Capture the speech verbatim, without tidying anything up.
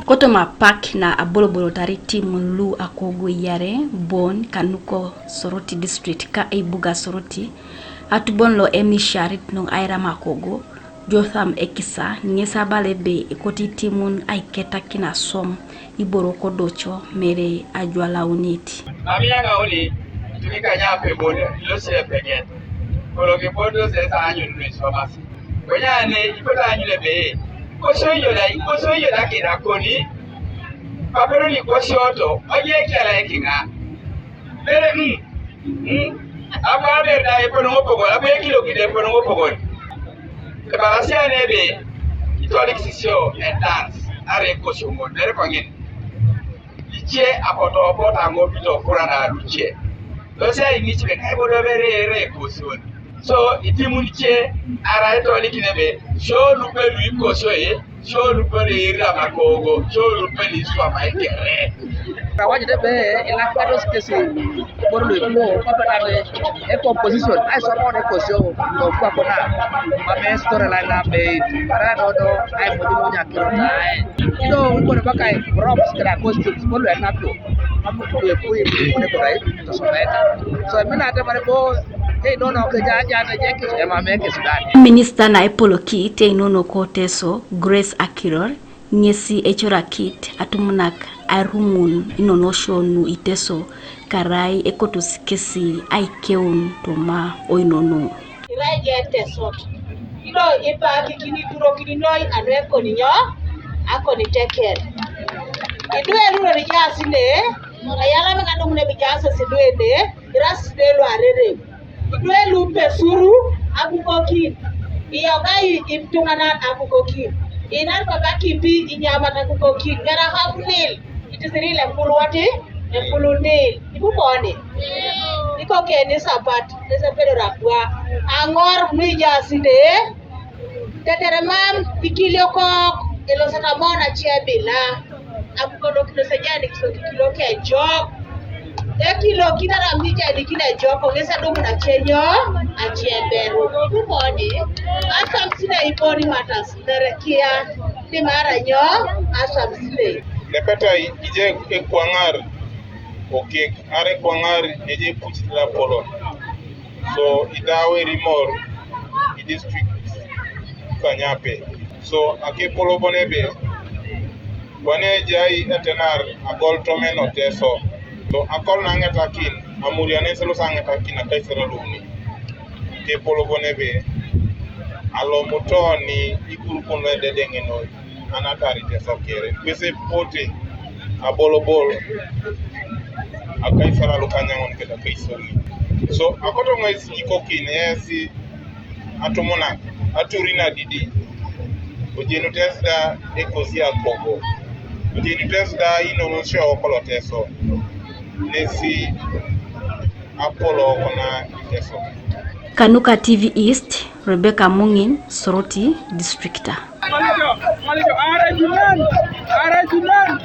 Kotoma apak na abolobolotar itimun lu akogo iyare bon kanuko Soroti district ka eibuga Soroti, atubon lo emisiarit nung airam akogo, Jotham Ekisa, ŋes abala ebe ekot itimun aiketakin aswam iboro kodoco mere ajwalaunit. Mam iyaŋauni, ituŋikany apebon ilosi epeget, koloŋ ipotos esa aanyun nuiswamasi. Konye ane ikoto aanyun ebe, ikosoyo da, ikosoyo da keda koni, papero nikosioto, oje ekiala ekiŋa. Bere, mm, mm, abu aber da eponoŋ opogon, abu ekilokit eponoŋ opogon. Ebalasi ane ebe, itolikis isio edance, are ekosoŋon, bere koŋin. Ice apotoopot aŋopit okuran aluce. Lose aiŋic be kaibodo bere ere ekosion. So itimun ice arai etolikin ebe, sio lupe luikosoe, sio lupe luiram akogo, sio lupe luiswama ekere. Kawajide be ilakatos kesi boro luipo, kopetane e composition, aisomon ekosio, lokwakona, mame storyline na mei, para dodo, aimujumunya kirotae. Kido ibore bakai props kira costumes bolu enapio. Amu kue kui kune kurai tosomaeta. So mina ate mare bo, hey, no no, ke ja ja ne je ke ema me ke Sudan. Minista na epoloki te inono ko Teso, Grace Akiror, ŋesi ecorakit atumunak airumun inonosio nu Iteso, karai ekotos kesi aikeun toma oinono. Irai je Teso. Ido ipakikini turokini noi anu ekoni nyo? Akoni teker. Idu erurori jaas ne, ayalam ŋaduŋ nebi jaas sidwe ne, iras sidwe luarere. Idwe lupe suru abukokin. Iyogai ituŋanan abukokin. Inar baba kipi inyamat abukokin. Gara hapulil. Itisiri le puluwati, le pulunil. Ibukoni. Iko keni sapat, nese pedora kwa. Aŋor nuija side. Tetere mam ikilio kok, ilosata mona chebila. Abukodokinos ejanikis okikilo kejok. Ekilokin aram nijanikini ejok, ŋes adumun ace nyo? Ace beru. Bukoni, aswam sine iboni matas, nerekia, nimara nyo? Aswam sine. Nepetai ije ekwaŋar okek, are ekwaŋar neje epucit lapolon. So idau erimor i district kanyape. So akepolobon ebe kwane ejai etenar agol tomen o Teso. So akol naŋetakin, amurianes los aŋetakin akaisarei louni. Kepolobon ebe alomutoni ikurukun loededeŋenoi. Anatari Teso kere kwese pote abolobol akaisarei lukanyaŋon keda kaisoni. So akoto ŋes ikokin esi atumunak aturin adidi. Ojenutes da ekosi akogo. Ojenutes da inonosio kolo Teso. Nesi apolo kona Teso. Kanuka T V East, Rebecca Mung'in, Soroti Districta. Malijo, malijo, arajunan, arajunan.